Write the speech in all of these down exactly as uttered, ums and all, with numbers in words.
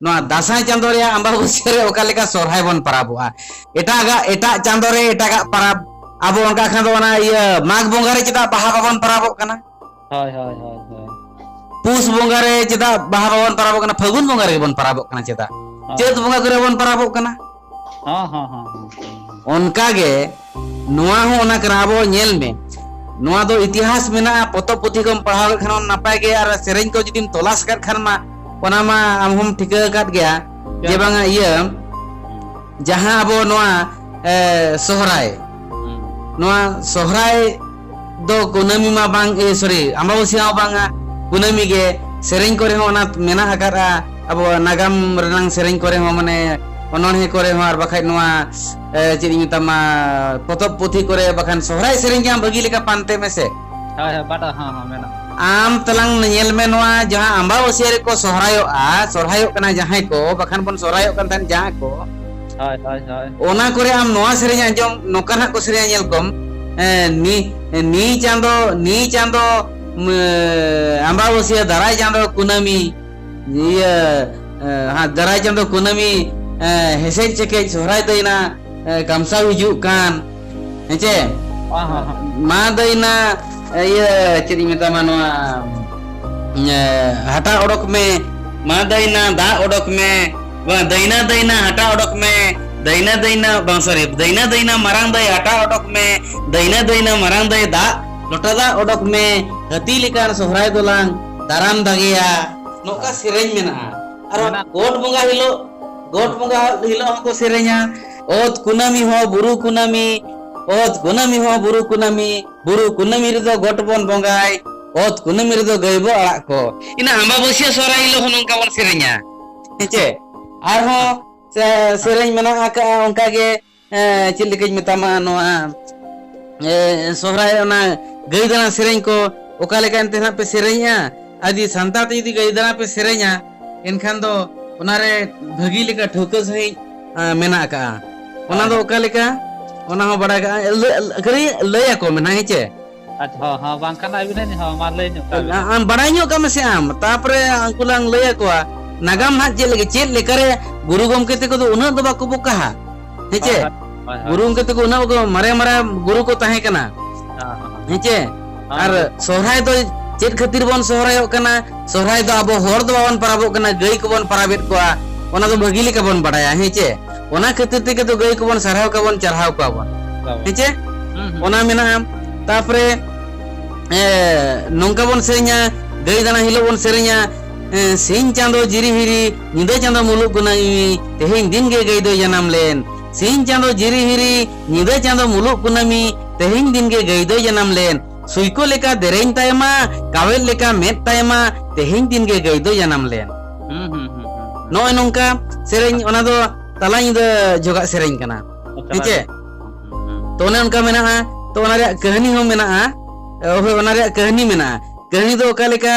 ᱱᱚᱣᱟ ᱫᱟᱸᱥᱟᱭ ᱪᱟᱸᱫᱳ ᱨᱮᱭᱟᱜ ᱟᱢᱵᱟᱵᱟᱹᱥᱭᱟᱹ ᱨᱮ ᱚᱠᱟ ᱞᱮᱠᱟ ᱥᱚᱨᱦᱟᱭ ᱵᱚᱱ ᱯᱟᱨᱟᱵᱚᱜᱼᱟ? ᱮᱴᱟᱜᱟᱜ, ᱮᱴᱟᱜ ᱪᱟᱸᱫᱳ ᱨᱮ ᱮᱴᱟᱜᱟᱜ ᱯᱟᱨᱟᱵᱽ᱾ ᱟᱵᱚ ᱚᱱᱠᱟ ᱠᱷᱟᱱ ᱫᱚ ᱚᱱᱟ ᱤᱭᱟᱹ ᱢᱟᱜᱽ ᱵᱚᱸᱜᱟ ᱨᱮ ᱪᱮᱫᱟᱜ ᱵᱟᱦᱟ ᱵᱟᱵᱚᱱ ᱯᱟᱨᱟᱵᱚᱜ ᱠᱟᱱᱟ? ᱦᱳᱭ ᱦᱳᱭ ᱦᱳᱭ ᱦᱳᱭ᱾ ᱯᱩᱥ ᱵᱚᱸᱜᱟ ᱨᱮ ᱪᱮᱫᱟᱜ ᱵᱟᱦᱟ ᱵᱟᱵᱚᱱ ᱯᱟᱨᱟᱵᱚᱜ ᱠᱟᱱᱟ? ᱯᱷᱟᱹᱜᱩᱱ ᱵᱚᱸᱜᱟ ᱨᱮᱜᱮ ᱵᱚᱱ ᱯᱟᱨᱟᱵᱚᱜ ᱠᱟᱱᱟ ᱪᱮᱫᱟᱜ? ᱦᱳᱭ᱾ ᱪᱟᱹᱛ ᱵᱚᱸᱜᱟ ᱠᱚᱨᱮ ᱵᱚᱱ ᱯᱟᱨᱟᱵᱚᱜ ᱠᱟᱱᱟ᱾ ᱦᱚᱸ ᱦᱚᱸ ᱦᱚᱸ ᱦᱚᱸ᱾ ᱚᱱᱠᱟ ᱜᱮ ᱱᱚᱣᱟ ᱦᱚᱸ ᱚᱱᱟ ᱠᱟᱱᱟ᱾ ᱟᱵᱚ ᱧᱮᱞ ᱢᱮ, ᱱᱚᱣᱟ ᱫᱚ ᱤᱛᱤᱦᱟᱥ ᱢᱮᱱᱟᱜᱼᱟ, ᱯᱚᱛᱚᱵ ᱯᱩᱛᱷᱤ ᱠᱚᱢ ᱯᱟᱲᱦᱟᱣ ᱞᱮᱠᱷᱟᱱ ᱦᱚᱸ ᱱᱟᱯᱟᱭ ᱜᱮ, ᱟᱨ ᱥᱮᱨᱮᱧ ᱠᱚ ᱡᱩᱫᱤᱢ ᱛᱚᱞᱟᱥ ᱠᱟᱜ ᱠᱷᱟᱱ ᱢᱟ, ᱚᱱᱟ ᱢᱟ ᱟᱢ ᱦᱚᱸᱢ ᱴᱷᱤᱠᱟᱹ ᱟᱠᱟᱫ ᱜᱮᱭᱟ ᱡᱮ ᱵᱟᱝᱟ ᱤᱭᱟᱹ ᱡᱟᱦᱟᱸ ᱟᱵᱚ ᱱᱚᱣᱟ ᱮ, ᱥᱚᱦᱨᱟᱭ, ᱦᱩᱸ᱾ ᱱᱚᱣᱟ ᱥᱚᱦᱨᱟᱭ ᱫᱚ ᱠᱩᱱᱟᱹᱢᱤ ᱢᱟ ᱵᱟᱝ, ᱮ, ᱥᱚᱨᱤ, ᱟᱢᱵᱟᱵᱟᱹᱥᱭᱟᱹ ᱦᱚᱸ ᱵᱟᱝᱟ, ᱠᱩᱱᱟᱹᱢᱤ ᱜᱮ᱾ ᱥᱮᱨᱮᱧ ᱠᱚᱨᱮ ᱦᱚᱸ ᱚᱱᱟ ᱢᱮᱱᱟᱜ ᱟᱠᱟᱫᱼᱟ, ᱟᱵᱚ ᱱᱟᱜᱟᱢ ᱨᱮᱱᱟᱝ ᱥᱮᱨᱮᱧ ᱠᱚᱨᱮ ᱦᱚᱸ, ᱢᱟᱱᱮ ᱚᱱᱚᱬᱦᱮ ᱠᱚᱨᱮ ᱦᱚᱸ, ᱟᱨ ᱵᱟᱠᱷᱟᱡ ᱱᱚᱣᱟ ᱮ, ᱪᱮᱫ ᱤᱧ ᱢᱮᱛᱟᱢᱟ, ᱯᱚᱛᱚᱵ ᱯᱩᱛᱷᱤ ᱠᱚᱨᱮ, ᱵᱟᱠᱷᱟᱱ ᱥᱚᱦᱨᱟᱭ ᱥᱮᱨᱮᱧ ᱜᱮ ᱟᱢ ᱵᱷᱟᱹᱜᱤ ᱞᱮᱠᱟ ᱯᱟᱱᱛᱮ ᱢᱮᱥᱮ᱾ ᱦᱳᱭ ᱦᱳᱭ, ᱵᱟᱰᱟᱭ, ᱦᱚᱸ ᱦᱚᱸ, ᱢᱮᱱᱟᱜᱼᱟ᱾ ᱟᱢ ᱛᱟᱞᱟᱝ ᱧᱮᱞ ᱢᱮ, ᱱᱚᱣᱟ ᱡᱟᱦᱟᱸ ᱟᱢᱵᱟᱵᱟᱹᱥᱭᱟᱹ ᱨᱮᱠᱚ ᱥᱚᱦᱨᱟᱭᱚᱜᱼᱟ, ᱥᱚᱦᱨᱟᱭᱚᱜ ᱠᱟᱱᱟ ᱡᱟᱦᱟᱸᱭ ᱠᱚ, ᱵᱟᱠᱷᱟᱱ ᱵᱚᱱ ᱥᱚᱦᱨᱟᱭᱚᱜ ᱠᱟᱱ ᱛᱟᱦᱮᱸᱫ ᱡᱟᱦᱟᱸ ᱠᱚ, ᱦᱳᱭ ᱦᱳᱭ ᱦᱳᱭ᱾ ᱚᱱᱟ ᱠᱚᱨᱮ ᱟᱢ ᱱᱚᱣᱟ ᱥᱮᱨᱮᱧ ᱟᱸᱡᱚᱢ, ᱱᱚᱝᱠᱟ ᱱᱟᱜ ᱠᱚ ᱥᱮᱨᱮᱧᱟ, ᱧᱮᱞ ᱠᱚᱢ, ᱮ, ᱱᱤ-, ᱱᱤ ᱪᱟᱸᱫᱚ, ᱱᱤ ᱪᱟᱸᱫᱚ, ᱢ-, ᱟᱢᱵᱟᱵᱟᱹᱥᱭᱟᱹ, ᱫᱟᱨᱟᱭ ᱪᱟᱸᱫᱚ ᱠᱩᱱᱟᱹᱢᱤ, ᱤᱭᱟᱹ, ᱮ, ᱦᱟ, ᱫᱟᱨᱟᱭ ᱪᱟᱸᱫᱚ ᱠᱩᱱᱟᱹᱢᱤ, ᱮ, ᱦᱮᱥᱮᱡ ᱥᱮᱠᱮᱡ ᱥᱚᱦᱨᱟᱭ ᱫᱟᱹᱭᱱᱟ, ᱮ, ᱠᱟᱢᱥᱟᱣ ᱦᱤᱡᱩᱜ ᱠᱟᱱ, ᱦᱮᱸᱪᱮ? ᱦᱚᱸ ᱦᱚᱸ ᱦᱚᱸ᱾ ᱢᱟ ᱫᱟᱹᱭᱱᱟ, ᱤᱭᱟᱹ, ᱪᱮᱫ ᱤᱧ ᱢᱮᱛᱟᱢᱟ, ᱱᱚᱣᱟ, ᱮ, ᱦᱟᱴᱟᱜ ᱚᱰᱚᱠ ᱢᱮ, ᱢᱟ ᱫᱟᱹᱭᱱᱟ, ᱫᱟᱜ ᱚᱰᱚᱠ ᱢᱮ, ᱵᱟᱝ, ᱫᱟᱹᱭᱱᱟ, ᱫᱟᱹᱭᱱᱟ, ᱦᱟᱴᱟᱜ ᱚᱰᱚᱠ ᱢᱮ, ᱫᱟᱹᱭᱱᱟ, ᱫᱟᱹᱭᱱᱟ, ᱵᱟᱝ, ᱥᱚᱨᱤ, ᱫᱟᱹᱭᱱᱟ, ᱫᱟᱹᱭᱱᱟ, ᱢᱟᱨᱟᱝ ᱫᱟᱹᱭ, ᱦᱟᱴᱟᱜ ᱚᱰᱚᱠ ᱢᱮ, ᱫᱟᱹᱭᱱᱟ, ᱫᱟᱹᱭᱱᱟ, ᱢᱟᱨᱟᱝ ᱫᱟᱹᱭ, ᱫᱟᱜ ᱞᱚᱴᱟ ᱫᱟᱜ ᱚᱰᱚᱠ ᱢᱮ, ᱦᱟᱹᱛᱤ ᱞᱮᱠᱟᱱ ᱥᱚᱦᱨᱟᱭ ᱫᱚᱞᱟᱝ ᱫᱟᱨᱟᱢ ᱫᱟᱜᱮᱭᱟ᱾ ᱱᱚᱝᱠᱟ ᱥᱮᱨᱮᱧ ᱢᱮᱱᱟᱜᱼᱟ᱾ ᱟᱨ ᱢᱮᱱᱟᱜ᱾ ᱜᱚᱴ ᱵᱚᱸᱜᱟ ᱦᱤᱞᱳᱜ, ᱜᱚᱴ ᱵᱚᱸᱜᱟ ᱦᱤᱞᱳᱜ ᱦᱚᱸᱠᱚ ᱥᱮᱨᱮᱧᱟ, ᱚᱛ ᱠᱩᱱᱟᱹᱢᱤ ᱦᱚᱸ ᱵᱩᱨᱩ ᱠᱩᱱᱟᱹᱢᱤ, ᱚᱛ ᱠᱩᱱᱟᱹᱢᱤ ᱦᱚᱸ ᱵᱩᱨᱩ ᱠᱩᱱᱟᱹᱢᱤ, ᱵᱩᱨᱩ ᱠᱩᱱᱟᱹᱢᱤ ᱨᱮᱫᱚ ᱜᱚᱴ ᱵᱚᱱ ᱵᱚᱸᱜᱟᱭ, ᱚᱛ ᱠᱩᱱᱟᱹᱢᱤ ᱨᱮᱫᱚ ᱜᱟᱹᱭ ᱵᱚ ᱟᱲᱟᱜ ᱠᱚ᱾ ᱤᱱᱟᱹ ᱟᱢᱵᱟᱵᱟᱹᱥᱭᱟᱹ ᱥᱚᱦᱨᱟᱭ ᱦᱤᱞᱳᱜ ᱦᱚᱸ ᱱᱚᱝᱠᱟ ᱵᱚᱱ ᱥᱮᱨᱮᱧᱟ, ᱦᱮᱸ ᱪᱮ? ᱟᱨᱦᱚᱸ ᱥᱮ-, ᱥᱮᱨᱮᱧ ᱢᱮᱱᱟᱜ ᱟᱠᱟᱫᱼᱟ ᱚᱱᱠᱟ ᱜᱮ, ᱮ, ᱪᱮᱫ ᱞᱮᱠᱟᱧ ᱢᱮᱛᱟᱢᱟ, ᱱᱚᱣᱟ, ᱮ, ᱥᱚᱦᱨᱟᱭ ᱚᱱᱟ ᱜᱟᱹᱭ ᱫᱟᱬᱟ ᱥᱮᱨᱮᱧ ᱠᱚ ᱚᱠᱟ ᱞᱮᱠᱟ ᱮᱱᱛᱮ ᱱᱟᱦᱟᱜ ᱯᱮ ᱥᱮᱨᱮᱧᱟ? ᱟᱨ ᱡᱩᱫᱤ ᱥᱟᱱᱛᱟᱲ ᱛᱮ ᱡᱩᱫᱤ ᱜᱟᱹᱭ ᱫᱟᱬᱟ ᱯᱮ ᱥᱮᱨᱮᱧᱟ, ᱮᱱᱠᱷᱟᱱ ᱫᱚ ᱚᱱᱟᱨᱮ ᱵᱷᱟᱹᱜᱤ ᱞᱮᱠᱟ ᱴᱷᱟᱹᱣᱠᱟᱹ ᱥᱟᱺᱦᱤᱡ, ᱮ, ᱢᱮᱱᱟᱜ ᱟᱠᱟᱫᱼᱟ᱾ ᱚᱱᱟ ᱦᱳᱭ᱾ ᱫᱚ ᱚᱠᱟ ᱞᱮᱠᱟ? ᱚᱱᱟ ᱦᱚᱸ ᱵᱟᱲᱟᱭ ᱠᱟᱜᱼᱟ, ᱞᱟᱹᱭ, ᱠᱷᱟᱹᱞᱤ ᱞᱟᱹᱭ ᱟᱠᱚ ᱢᱮ ᱱᱟᱦᱟᱜ, ᱦᱮᱸ ᱪᱮ? ᱟᱪᱪᱷᱟ, ᱦᱚᱸ ᱦᱚᱸ, ᱵᱟᱝᱠᱷᱟᱱ ᱟᱹᱵᱤᱱ ᱦᱚᱸ ᱢᱟ ᱞᱟᱹᱭ ᱧᱚᱜ ᱠᱟᱜ ᱵᱤᱱ᱾ ᱟᱢ ᱵᱟᱲᱟᱭ ᱧᱚᱜ ᱠᱟᱜ ᱢᱮᱥᱮ ᱟᱢ, ᱛᱟᱯᱚᱨᱮ ᱩᱱᱠᱩ ᱞᱟᱝ ᱞᱟᱹᱭ ᱟᱠᱚᱣᱟ᱾ ᱱᱟᱜᱟᱢ ᱦᱟᱸᱜ ᱪᱮᱫ ᱞᱮᱠᱟ, ᱪᱮᱫ ᱞᱮᱠᱟᱨᱮ ᱜᱩᱨᱩ ᱜᱚᱢᱠᱮ ᱛᱟᱠᱚ ᱫᱚ ᱩᱱᱟᱹᱜ ᱫᱚ ᱵᱟᱠᱚ ᱵᱚᱠᱟᱦᱟ, ᱦᱮᱸ ᱪᱮ? ᱦᱳᱭ, ᱦᱳᱭ, ᱦᱳᱭ᱾ ᱜᱩᱨᱩ ᱜᱚᱢᱠᱮ ᱛᱟᱠᱚ ᱩᱱᱟᱹᱜ ᱵᱟᱠᱚ ᱢᱟᱨᱮ ᱢᱟᱨᱮ ᱜᱩᱨᱩ ᱠᱚ ᱛᱟᱦᱮᱸ ᱠᱟᱱᱟ, ᱦᱮᱸ, ᱦᱮᱸ, ᱦᱮᱸ᱾ ᱦᱮᱸ ᱪᱮ? ᱦᱮᱸ, ᱟᱨ ᱦᱮᱸ᱾ ᱥᱚᱦᱨᱟᱭ ᱫᱚ ᱪᱮᱫ ᱠᱷᱟᱹᱛᱤᱨ ᱵᱚᱱ ᱥᱚᱦᱨᱟᱭᱚᱜ ᱠᱟᱱᱟ? ᱥᱚᱦᱨᱟᱭ ᱫᱚ ᱟᱵᱚ ᱦᱚᱲ ᱫᱚ ᱵᱟᱵᱚᱱ ᱯᱟᱨᱟᱵᱚᱜ ᱠᱟᱱᱟ, ᱜᱟᱹᱭ ᱠᱚᱵᱚᱱ ᱯᱟᱨᱟᱵᱮᱫ ᱠᱚᱣᱟ, ᱚᱱᱟ ᱫᱚ ᱵᱷᱟᱹᱜᱤ ᱞᱮᱠᱟ ᱵᱚᱱ ᱵᱟᱰᱟᱭᱟ, ᱦᱮᱸ ᱪᱮ? ᱚᱱᱟ ᱠᱷᱟᱹᱛᱤᱨ ᱛᱮᱜᱮ ᱛᱚ ᱜᱟᱹᱭ ᱠᱚᱵᱚᱱ ᱥᱟᱨᱦᱟᱣ ᱠᱚᱣᱟ ᱵᱚᱱ, ᱪᱟᱨᱦᱟᱣ ᱠᱚᱣᱟ ᱵᱚᱱ, ᱦᱮᱸ ᱪᱮ? ᱦᱩᱸ, ᱦᱩᱸ᱾ ᱚᱱᱟ ᱢᱮᱱᱟᱜᱼᱟ᱾ ᱛᱟᱯᱚᱨᱮ, ᱮ, ᱱᱚᱝᱠᱟ ᱵᱚᱱ ᱥᱮᱨᱮᱧᱟ, ᱜᱟᱹᱭ ᱫᱟᱬᱟ ᱦᱤᱞᱳᱜ ᱵᱚᱱ ᱥᱮᱨᱮᱧᱟ, ᱮ, ᱥᱤᱧ ᱪᱟᱸᱫᱚ ᱡᱤᱨᱤ ᱦᱤᱨᱤ, ᱧᱤᱫᱟᱹ ᱪᱟᱸᱫᱚ ᱢᱩᱞᱩᱜ ᱠᱩᱱᱟᱹᱢᱤ, ᱛᱮᱦᱮᱧ ᱫᱤᱱ ᱜᱮ ᱜᱟᱹᱭ ᱫᱚᱭ ᱡᱟᱱᱟᱢ ᱞᱮᱱ᱾ ᱥᱤᱧ ᱪᱟᱸᱫᱚ ᱡᱤᱨᱤ ᱦᱤᱨᱤ, ᱧᱤᱫᱟᱹ ᱪᱟᱸᱫᱚ ᱢᱩᱞᱩᱜ ᱠᱩᱱᱟᱹᱢᱤ, ᱛᱮᱦᱮᱧ ᱫᱤᱱ ᱜᱮ ᱜᱟᱹᱭ ᱫᱚᱭ ᱡᱟᱱᱟᱢ ᱞᱮᱱ᱾ ᱥᱩᱭᱠᱚ ᱞᱮᱠᱟ ᱫᱮᱨᱮᱧ ᱛᱟᱭᱢᱟ, ᱠᱟᱣᱮᱫ ᱞᱮᱠᱟ ᱢᱮᱫ ᱛᱟᱭᱢᱟ, ᱛᱮᱦᱮᱧ ᱫᱤᱱ ᱜᱮ ᱜᱟᱹᱭ ᱫᱚᱭ ᱡᱟᱱᱟᱢ ᱞᱮᱱ᱾ ᱦᱩᱸ, ᱦᱩᱸ, ᱦᱩᱸ, ᱦᱩᱸ, ᱦᱩᱸ᱾ ᱱᱚᱜᱼᱚᱭ ᱱᱚᱝᱠᱟ ᱥᱮᱨᱮᱧ, ᱚᱱᱟ ᱫᱚ ᱛᱟᱞᱟ ᱧᱤᱫᱟᱹ ᱡᱚᱜᱟᱜ ᱥᱮᱨᱮᱧ ᱠᱟᱱᱟ᱾ ᱟᱪᱪᱷᱟ, ᱦᱮᱸ ᱪᱮ? ᱦᱩᱸ, ᱦᱩᱸ, ᱦᱩᱸ᱾ ᱛᱚ ᱚᱱᱮ ᱚᱱᱠᱟ ᱢᱮᱱᱟᱜᱼᱟ᱾ ᱛᱚ ᱚᱱᱟ ᱨᱮᱭᱟᱜ ᱠᱟᱹᱦᱱᱤ ᱦᱚᱸ ᱢᱮᱱᱟᱜᱼᱟ᱾ ᱦᱳᱭ, ᱚᱱᱟ ᱨᱮᱭᱟᱜ ᱠᱟᱹᱦᱱᱤ ᱢᱮᱱᱟᱜᱼᱟ᱾ ᱠᱟᱹᱦᱱᱤ ᱫᱚ ᱚᱠᱟ ᱞᱮᱠᱟ,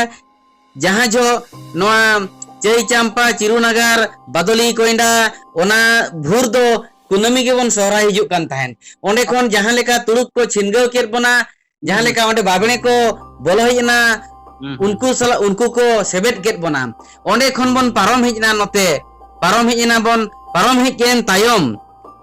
ᱡᱟᱦᱟᱸ ᱡᱚᱦᱚᱜ ᱱᱚᱣᱟ ᱪᱟᱹᱭ ᱪᱟᱢᱯᱟ, ᱪᱤᱨᱩ ᱱᱟᱜᱟᱨ, ᱵᱟᱫᱚᱞᱤ ᱠᱚᱭᱰᱟ, ᱚᱱᱟ ᱵᱷᱳᱨ ᱫᱚ ᱠᱩᱱᱟᱹᱢᱤ ᱜᱮᱵᱚᱱ ᱥᱚᱦᱨᱟᱭ ᱦᱤᱡᱩᱜ ᱠᱟᱱ ᱛᱟᱦᱮᱸᱫ᱾ ᱚᱸᱰᱮ ᱠᱷᱚᱱ ᱡᱟᱦᱟᱸ ᱞᱮᱠᱟ ᱛᱩᱲᱩᱠ ᱠᱚ ᱪᱷᱤᱱᱜᱟᱹᱣ ᱠᱮᱫ ᱵᱚᱱᱟ, ᱡᱟᱦᱟᱸ ᱦᱩᱸ᱾ ᱞᱮᱠᱟ ᱚᱸᱰᱮ ᱵᱟᱵᱽᱬᱮ ᱠᱚ ᱵᱚᱞᱚ ᱦᱮᱡ ᱮᱱᱟ, ᱦᱩᱸ, ᱦᱩᱸ᱾ ᱩᱱᱠᱩ ᱥᱟᱞᱟᱜ ᱩᱱᱠᱩ ᱠᱚ ᱥᱮᱵᱮᱫ ᱠᱮᱫ ᱵᱚᱱᱟ᱾ ᱚᱸᱰᱮ ᱠᱷᱚᱱ ᱵᱚᱱ ᱯᱟᱨᱚᱢ ᱦᱮᱡ ᱮᱱᱟ ᱱᱚᱛᱮ, ᱯᱟᱨᱚᱢ ᱦᱮᱡ ᱮᱱᱟ ᱵᱚᱱ, ᱯᱟᱨᱚᱢ ᱦᱮᱡ ᱮᱱ ᱛᱟᱭᱚᱢ,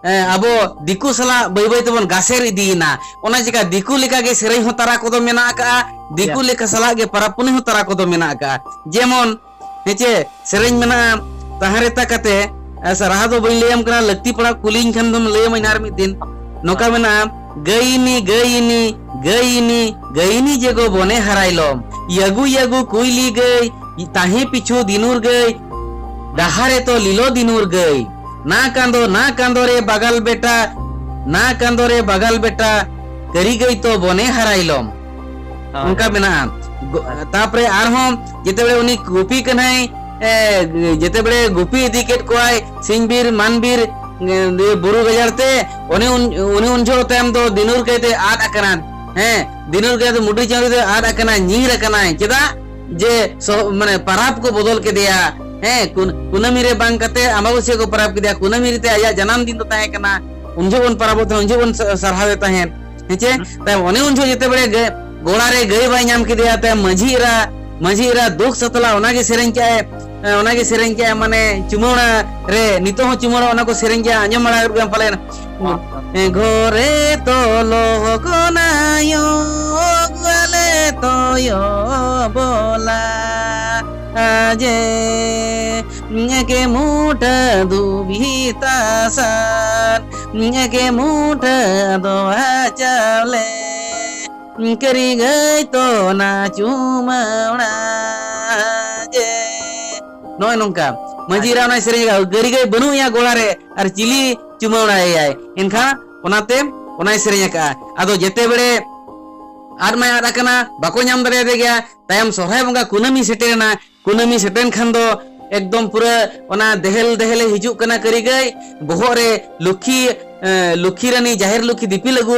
ᱮ, ᱟᱵᱚ ᱫᱤᱠᱩ ᱥᱟᱞᱟᱜ ᱵᱟᱹᱭ ᱵᱟᱹᱭ ᱛᱮᱵᱚᱱ ᱜᱟᱥᱮᱨ ᱤᱫᱤᱭᱮᱱᱟ᱾ ᱚᱱᱟ ᱪᱤᱠᱟ ᱫᱤᱠᱩ ᱞᱮᱠᱟᱜᱮ ᱥᱮᱨᱮᱧ ᱦᱚᱸ ᱛᱟᱨᱟ ᱠᱚᱫᱚ ᱢᱮᱱᱟᱜ ᱟᱠᱟᱜᱼᱟ, ᱫᱤᱠᱩ ᱭᱟ᱾ ᱞᱮᱠᱟ ᱥᱟᱞᱟᱜ ᱜᱮ ᱯᱟᱨᱟᱵᱽ ᱯᱩᱱᱟᱹᱭ ᱦᱚᱸ ᱛᱟᱨᱟ ᱠᱚᱫᱚ ᱢᱮᱱᱟᱜ ᱟᱠᱟᱜᱼᱟ᱾ ᱡᱮᱢᱚᱱ, ᱦᱮᱸ ᱪᱮ, ᱥᱮᱨᱮᱧ ᱢᱮᱱᱟᱜᱼᱟ, ᱛᱟᱦᱮᱸ ᱨᱮᱛᱟ ᱠᱟᱛᱮ, ᱮ, ᱥᱮ ᱨᱟᱦᱟ ᱫᱚ ᱵᱟᱹᱧ ᱞᱟᱹᱭᱟᱢ ᱠᱟᱱᱟ, ᱞᱟᱹᱠᱛᱤ ᱯᱟᱲᱟᱣ ᱠᱩᱞᱤᱧ ᱠᱷᱟᱱ ᱫᱚᱢ ᱞᱟᱹᱭᱟᱢᱟᱹᱧ ᱟᱨ ᱢᱤᱫ ᱫᱤᱱ᱾ ᱱᱚᱝᱠᱟ ᱢᱮᱱᱟᱜᱼᱟ, ᱜᱟᱹᱭᱤᱱᱤ, ᱜᱟᱹᱭᱤᱱᱤ, ᱜᱟᱹᱭᱤᱱᱤ, ᱜᱟᱹᱭᱤᱱᱤ ᱡᱮᱜᱚ ᱵᱚᱱᱮ ᱦᱟᱨᱟᱭᱞᱚᱢ, ᱭᱟᱹᱜᱩ ᱭᱟᱹᱜᱩ ᱠᱩᱭᱞᱤ ᱜᱟᱹᱭ, ᱛᱟᱦᱮᱸ ᱯᱤᱪᱷᱩ ᱫᱤᱱᱩᱨ ᱜᱟᱹᱭ, ᱰᱟᱦᱟᱨᱮ ᱛᱚ ᱞᱤᱞᱚ ᱫᱤᱱᱩᱨ ᱜᱟᱹᱭ, ᱱᱟ ᱠᱟᱸᱫᱚ, ᱱᱟ ᱠᱟᱸᱫᱚ ᱨᱮ ᱵᱟᱜᱟᱞ ᱵᱮᱴᱟ, ᱱᱟ ᱠᱟᱸᱫᱚ ᱨᱮ ᱵᱟᱜᱟᱞ ᱵᱮᱴᱟ, ᱠᱟᱹᱨᱤ ᱜᱟᱹᱭ ᱛᱚ ᱵᱚᱱᱮ ᱦᱟᱨᱟᱭᱞᱚᱢ᱾ ᱦᱳᱭ, ᱚᱱᱠᱟ ᱦᱳᱭ᱾ ᱢᱮᱱᱟᱜᱼᱟ᱾ ᱜᱚ-, ᱦᱳᱭ᱾ ᱛᱟᱯᱚᱨᱮ ᱟᱨᱦᱚᱸ ᱡᱮᱛᱮ ᱵᱮᱲᱮ ᱩᱱᱤ ᱜᱩᱯᱤ ᱠᱟᱱᱟᱭ, ᱮ, ᱡᱮᱛᱮ ᱵᱮᱲᱮ ᱜᱩᱯᱤ ᱤᱫᱤ ᱠᱮᱫ ᱠᱚᱣᱟᱭ ᱥᱤᱧ ᱵᱤᱨ, ᱢᱟᱱ ᱵᱤᱨ, ᱮ, ᱵᱩᱨᱩ ᱜᱟᱡᱟᱲ ᱛᱮ, ᱩᱱᱤ ᱩᱱ, ᱩᱱᱤ ᱩᱱ ᱡᱚᱦᱚᱜ ᱛᱟᱭᱚᱢ ᱫᱚ ᱫᱤᱱᱩᱨ ᱜᱟᱹᱭ ᱫᱚᱭ ᱟᱫ ᱟᱠᱟᱱᱟ᱾ ᱦᱮᱸ, ᱫᱤᱱᱩᱨ ᱜᱟᱹᱭ ᱫᱚ ᱢᱩᱰᱨᱤ ᱪᱟᱹᱣᱨᱤ ᱫᱚᱭ ᱟᱫ ᱟᱠᱟᱱᱟ, ᱧᱤᱨ ᱟᱠᱟᱱᱟᱭ᱾ ᱪᱮᱫᱟᱜ? ᱡᱮ ᱥᱚ-, ᱢᱟᱱᱮ ᱯᱟᱨᱟᱵᱽ ᱠᱚ ᱵᱚᱫᱚᱞ ᱠᱮᱫᱮᱭᱟ᱾ ᱦᱮᱸ, ᱠᱩᱱ-, ᱠᱩᱱᱟᱹᱢᱤ ᱨᱮ ᱵᱟᱝ ᱠᱟᱛᱮ ᱟᱢᱵᱟᱵᱟᱹᱥᱭᱟᱹ ᱠᱚ ᱯᱟᱨᱟᱵᱽ ᱠᱮᱫᱮᱭᱟ᱾ ᱠᱩᱱᱟᱹᱢᱤ ᱨᱮ ᱛᱮ ᱟᱭᱟᱜ ᱡᱟᱱᱟᱢ ᱫᱤᱱ ᱫᱚ ᱛᱟᱦᱮᱸ ᱠᱟᱱᱟ, ᱩᱱ ᱡᱚᱦᱚᱜ ᱵᱚᱱ ᱯᱟᱨᱟᱵᱚᱜ ᱛᱟᱦᱮᱸᱫ, ᱩᱱ ᱡᱚᱦᱚᱜ ᱵᱚᱱ ᱥᱟ-, ᱥᱟᱨᱦᱟᱣᱮ ᱛᱟᱦᱮᱸᱫ᱾ ᱦᱮᱸ ᱪᱮ? ᱦᱩᱸ᱾ ᱛᱟᱭᱚᱢ ᱚᱱᱮ ᱩᱱ ᱡᱚᱦᱚᱜ ᱡᱮᱛᱮ ᱵᱮᱲᱮ ᱜᱟᱹ-, ᱜᱚᱲᱟ ᱨᱮ ᱜᱟᱹᱭ ᱵᱟᱭ ᱧᱟᱢ ᱠᱮᱫᱮᱭᱟ, ᱛᱟᱭᱚᱢ ᱢᱟᱹᱡᱷᱤ ᱮᱨᱟ, ᱢᱟᱹᱡᱷᱤ ᱮᱨᱟ ᱫᱩᱠ ᱥᱟᱛᱞᱟ ᱚᱱᱟ ᱜᱮ ᱥᱮᱨᱮᱧ ᱠᱮᱜᱼᱟᱭ, ᱚᱱᱟᱜᱮ ᱥᱮᱨᱮᱧ ᱠᱮᱜᱼᱟ, ᱢᱟᱱᱮ ᱪᱩᱢᱟᱹᱲᱟ ᱨᱮ, ᱱᱤᱛᱚᱜ ᱦᱚᱸ ᱪᱩᱢᱟᱹᱲᱟ ᱚᱱᱟ ᱠᱚ ᱥᱮᱨᱮᱧ ᱜᱮᱭᱟ, ᱟᱸᱡᱚᱢ ᱵᱟᱲᱟ ᱟᱠᱟᱫ ᱜᱮᱭᱟᱢ ᱯᱟᱞᱮᱱ᱾ ᱦᱚᱸ᱾ ᱜᱷᱚᱨᱮ ᱛᱚᱞᱚ ᱠᱚᱱᱟᱭᱚ ᱜᱟᱞᱮ ᱛᱚᱭᱚ ᱵᱚᱞᱟ ᱟᱡᱮ ᱮᱠᱮ ᱢᱩᱴᱷᱟᱹ ᱫᱩᱵᱤᱛᱟ ᱥᱟᱨ ᱮᱠᱮ ᱢᱩᱴᱷᱟᱹ ᱫᱚ ᱪᱟᱣᱞᱮ ᱠᱟᱹᱨᱤ ᱜᱟᱹᱭ ᱛᱚ ᱱᱟ ᱪᱩᱢᱟᱹᱲᱟ ᱡᱮ᱾ ᱱᱚᱜᱼᱚᱭ ᱱᱚᱝᱠᱟ ᱢᱟᱹᱡᱷᱤ ᱮᱨᱟ ᱚᱱᱟᱭ ᱥᱮᱨᱮᱧ ᱟᱠᱟᱫᱼᱟ, ᱜᱟᱹᱨᱤ ᱜᱟᱹᱭ ᱵᱟᱹᱱᱩᱜ ᱮᱭᱟ ᱜᱚᱲᱟ ᱨᱮ, ᱟᱨ ᱪᱤᱞᱤ ᱪᱩᱢᱟᱹᱲᱟᱭᱟᱭ? ᱮᱱᱠᱷᱟᱱ ᱚᱱᱟᱛᱮ ᱚᱱᱟᱭ ᱥᱮᱨᱮᱧ ᱟᱠᱟᱫᱼᱟ᱾ ᱟᱫᱚ ᱡᱮᱛᱮ ᱵᱮᱲᱮ ᱟᱫ ᱢᱟᱭ ᱟᱫ ᱟᱠᱟᱱᱟ, ᱵᱟᱠᱚ ᱧᱟᱢ ᱫᱟᱲᱮᱭᱟᱫᱮ ᱜᱮᱭᱟ᱾ ᱛᱟᱭᱚᱢ ᱥᱚᱨᱦᱟᱭ ᱵᱚᱸᱜᱟ ᱠᱩᱱᱟᱹᱢᱤ ᱥᱮᱴᱮᱨᱮᱱᱟ, ᱠᱩᱱᱟᱹᱢᱤ ᱥᱮᱴᱮᱨᱮᱱ ᱠᱷᱟᱱ ᱫᱚ ᱮᱠᱫᱚᱢ ᱯᱩᱨᱟᱹ ᱚᱱᱟ ᱫᱮᱦᱮᱞ ᱫᱮᱦᱮᱞᱮ ᱦᱤᱡᱩᱜ ᱠᱟᱱᱟ ᱠᱟᱹᱨᱤ ᱜᱟᱹᱭ, ᱵᱚᱦᱚᱜ ᱨᱮ ᱞᱩᱠᱷᱤ, ᱮ, ᱞᱩᱠᱷᱤ ᱨᱟᱱᱤ, ᱡᱟᱦᱮᱨ ᱞᱩᱠᱷᱤ ᱫᱤᱯᱤᱞ ᱟᱹᱜᱩ,